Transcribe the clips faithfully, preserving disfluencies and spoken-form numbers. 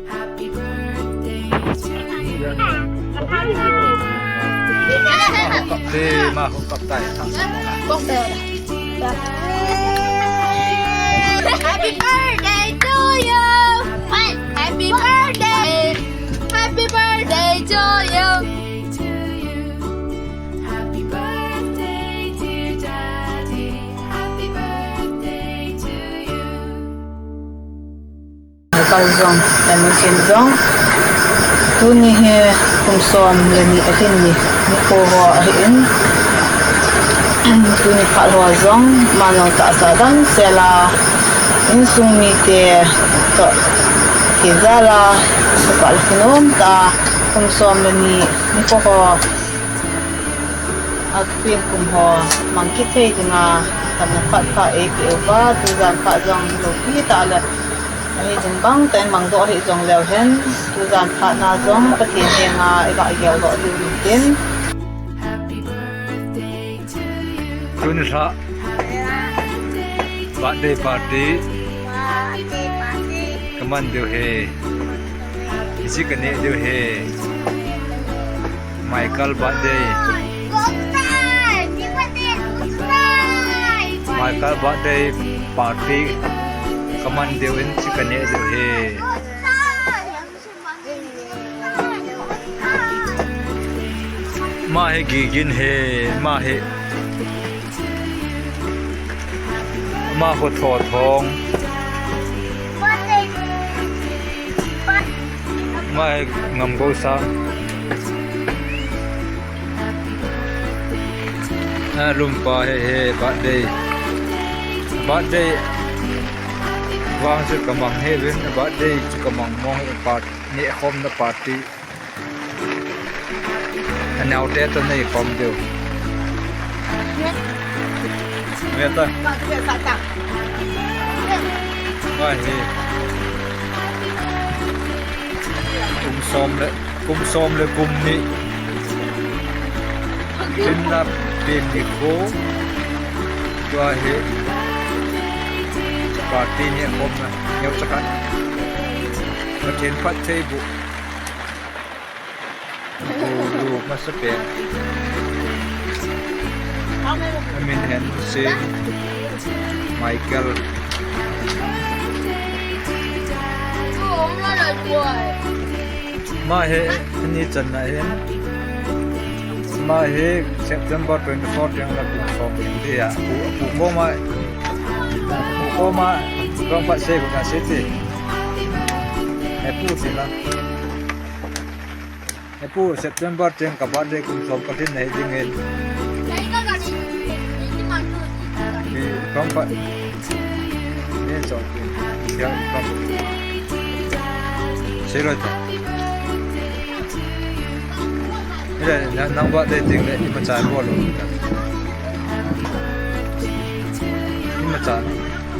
Happy birthday to you. Happy birthday. Te ma ho kap tai. Happy birthday to you. Happy birthday. Happy birthday to you. Happy birthday, dear Daddy. Happy birthday to you. Michael jong, Emerson jong. Tuni hi kum som le ni ahin ni, nikho ho ahin. Tuni phat ho jong, manung tahsa damsel a, insung mite toh kijal a, suhkah le kinom tah a, kum som le ni, nikho ho a thupi kum ho mang kit thei dinga, kan na phat pha eipeh uva, tujan phat jong loupi tah le, ahi ding bang tah in mang doh hih jong leu hen, tujan phat na jong Pathen henga i gah gel doh diu hin tin. Tuni lha birthday party ka man diu hi, hiche ka neh diu hi. Michael birthday. Michael birthday party ka man diu in hiche ka neh diu hi. Ma hi gigin hi, ma hi. Ma khu tho thong. Ma hi ngam go sa. A, lumpa hi, hi, birthday. Birthday vang chu ka mang hi vin, birthday chu ka mang mong hi, part, neh khomna party. Anaote toh nei khom diu. Ve ta. Ngai hi. Kum som le, kum som le kum ni. Tin na pin ni ko. Tua hi. Party neh khomna. Neo chakan. Pathen phattheiboh. Lu, lu, masapen. Amin hen Saint Michael. Ma hi, ani channa hin. Ma hi September twenty-four tiang la kum som ding dia. Pu, pu koma, pu koma, kong pat se ko ka se ti. He pu ti la. He pu, September tiang ka birthday kum som ka lhin na hi ding in. Hi, kong pat. Ni chong pi. Yang kong. Sei loi ta. Hile, na, nang birthday tiang le, imacha bol lou. Imacha.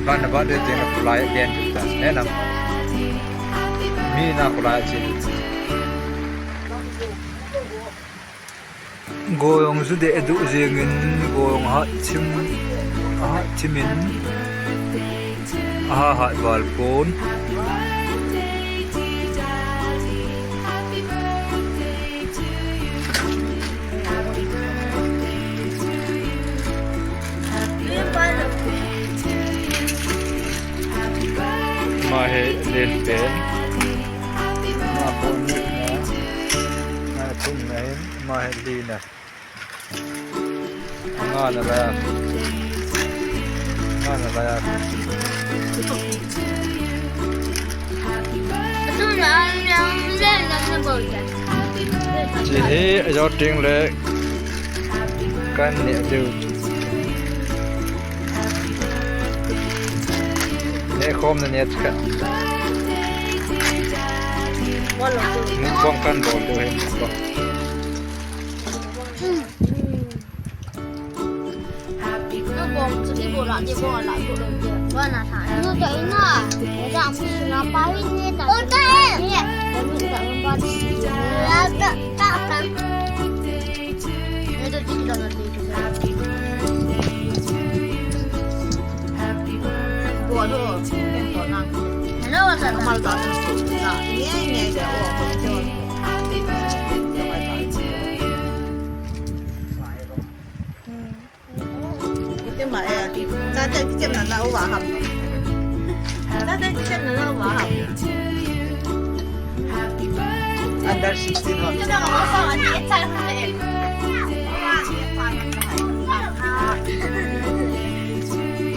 Ba na birthday tiang le, pulai ben ta. Ne nam. Mi na pulai chi. Goyong ju deh duh jengin, goyong hat thim, hat thim in, aha hat val pon. Ma hi len pen. Ma pon na. Ma thum na hin. Ma hi li na. Nga na la. Nga na la. Chi hi, ajo ting le. Kan neh diu. Neh khom na neh khat. Mukbang kan bol diu hi, mukbang. Ite ma, eh, tate kichem na na uwa ham. Tate kichem na na uwa ham. Under sixteen ham.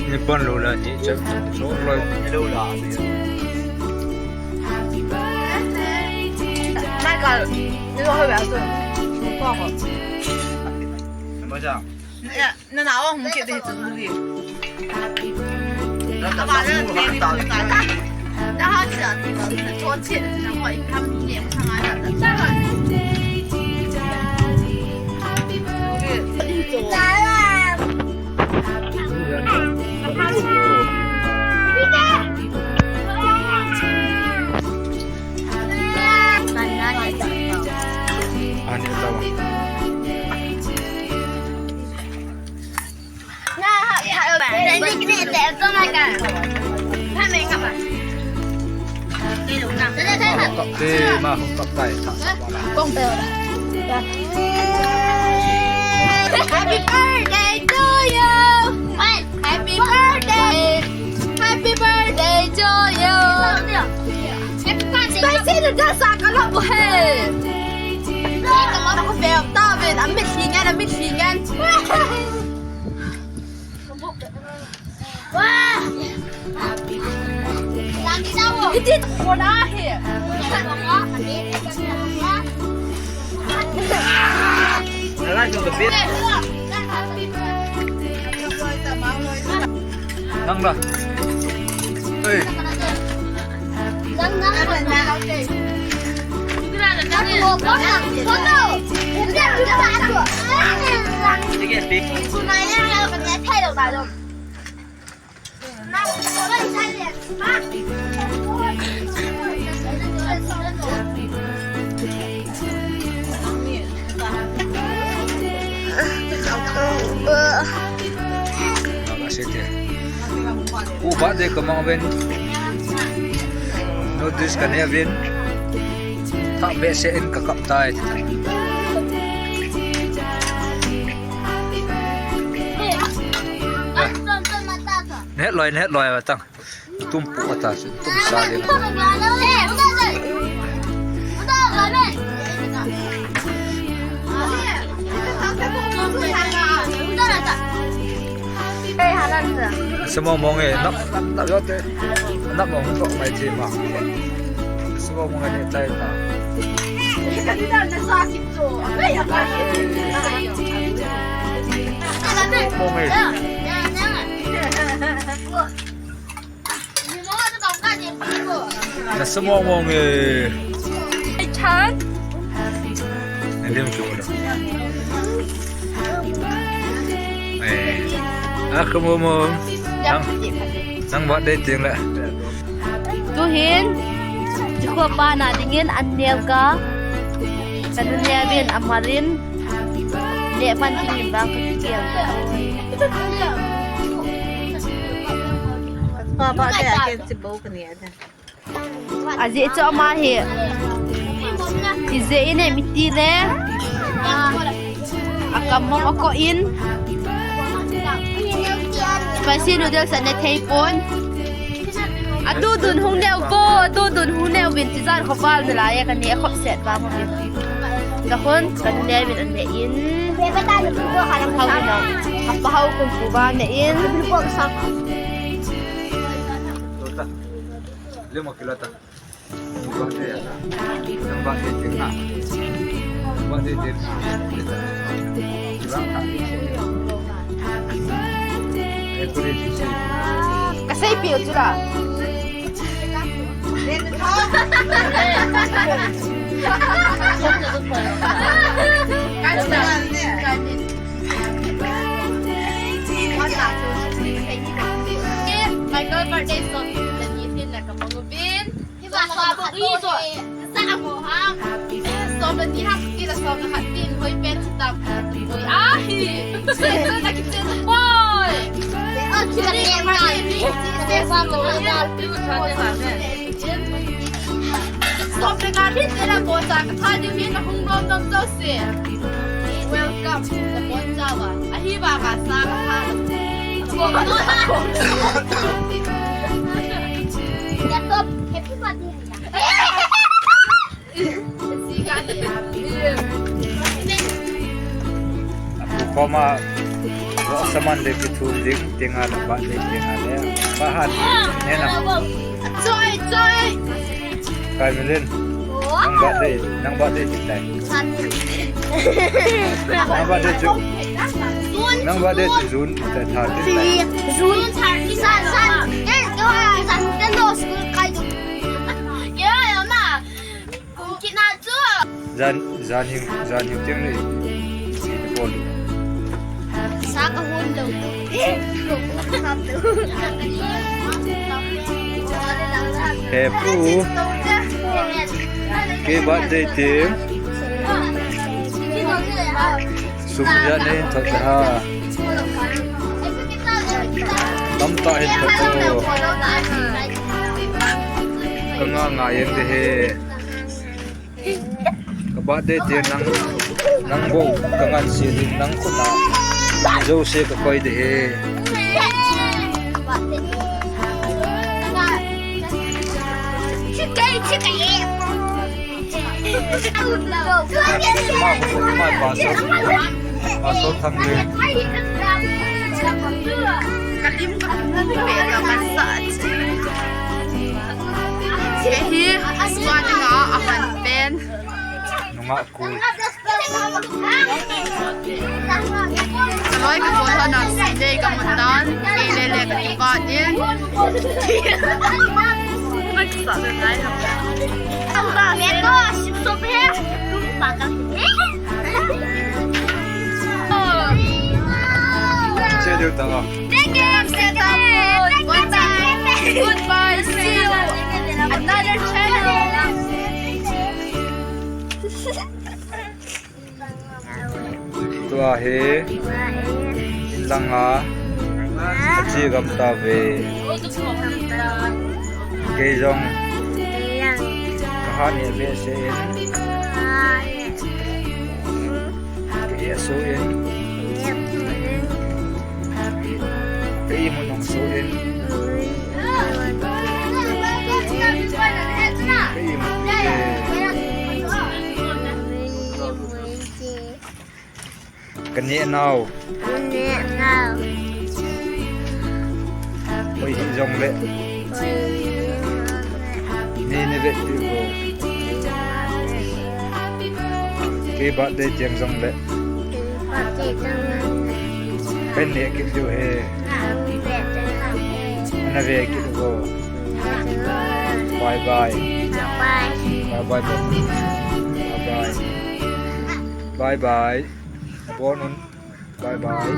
Nippon lo la ji chang so lo. Lo la. Michael, ni lo ho ba so. Ko ko. Mo ja. Ya. Nana, oh, hung kit ding chu li. Nana, nana, nana, nana, nana, Happy birthday to you. Happy birthday. Happy birthday to you. Spicy noodles a ka love u ahi. Ka love u ahi. Amit hi ngen, amit hi ngen. Wow! It is for us here. I like the bit. Nang da. Hey. Uva de ka mang ven. Noodles ka ne ven. Tha be se en ka kap tai. Ne loi, ne loi wa tang. Tum pu ata su, tum sa de. Hey, halan sa. Semua mong eh, nak, nak, nak, nak mong tok mai tema. Semua mong eh, tai ta. Mong eh. Na semua mong eh. Chan. Alim chu lo. Eh. Aku mo mo. Nang, nang buat dating lah. Tuhin. Cukup pa na dingin an neo ka. Kan neo bin amarin. Neo pan dingin bang ka kiang. Papa, kaya akin si Bo kaniya. Ajeh chu ama hi. Ijeh inem iti le. Akam mong akoh in. Spicy noodles ane thei pon. Adudun hung neo vo, adudun hung neo vin tijan khoval nalai e kani khop set ba mo vin. Kahon, kani neo vin ane in. Hau na. Apa hau kum kuba ne in. Lima kilo ta. Ba de ya. Ba de tin na. Ba de tin. Ba de tin. Eh, kuri sisi. Kasai pi o chula. Michael birthday song, the new thing, like a mobile. Hi ba, so, bo, i, so, sa, mo, ha. So, bo, ni, ha, ki, la, so, ha, tin, hoi, pen, tam, hoi, a, hi. Se, se, na, ki, se, boy. O, ki, la, ni, ma, ni, se, sa, mo, ha, da, tu, sa, ne, sa, ne. Welcome. Ka bon chauva. Ahi ba ka sa ka tha. Happy birthday. Apu koma, saman de kitu ding, tinga na ba de, tinga de. Bahan, nena. Choi, choi. Kai Milin. Nang birthday, nang birthday chu tai. Nang birthday chu. Nang birthday chu June, tai thirty tai. June thirty san san. Ken, ken, san, ken no school kai du. Ken, ken na. Kum kina chu. Jan, jan hing, jan hing tiang le. Bol. Sa ka hun lou. He pu. Kei birthday tiang. Sum ijat nei thot ha. Tamtah hin thot o. Ka nga nga jeng de he. Ka birthday tiang nang, nang bou ka ngansi ding, nang khut a jouse ka koi de he. Ma, ma, ma, pastor. Pastor Thanglen. Ka lim ka lim ka sa. Che hi, swan nga a han pen. Nungah kul. Ka loi ka kol hon a, sei ka mun dan, kei le le ka kibat in. Nagsa le nai. Ang ba, me ko, sip sop he. Tum pa ka. Che diu ta. Thank you, thank you. Goodbye. Goodbye. See you. Another channel. Tua hi, in langa, ache gam tave. Kei jong, ka ha ne behseh in. Ka eh suh in. Ka imu nung suh in. Ka imu. Ka neh nau. Ka neh nau. Hoi hih jong le. Hoi hih jong le. Nei na vet diu bou. Kei birthday tiang jong le. Kei birthday tiang jong le. Ka neh kit diu he. Ka neh kit diu he. Na ve kit diu bou. Na ve kit diu bou. Bye bye. Bye bye. Bye bye bou. Bye bye. Bye bye. Bon un. Bye bye.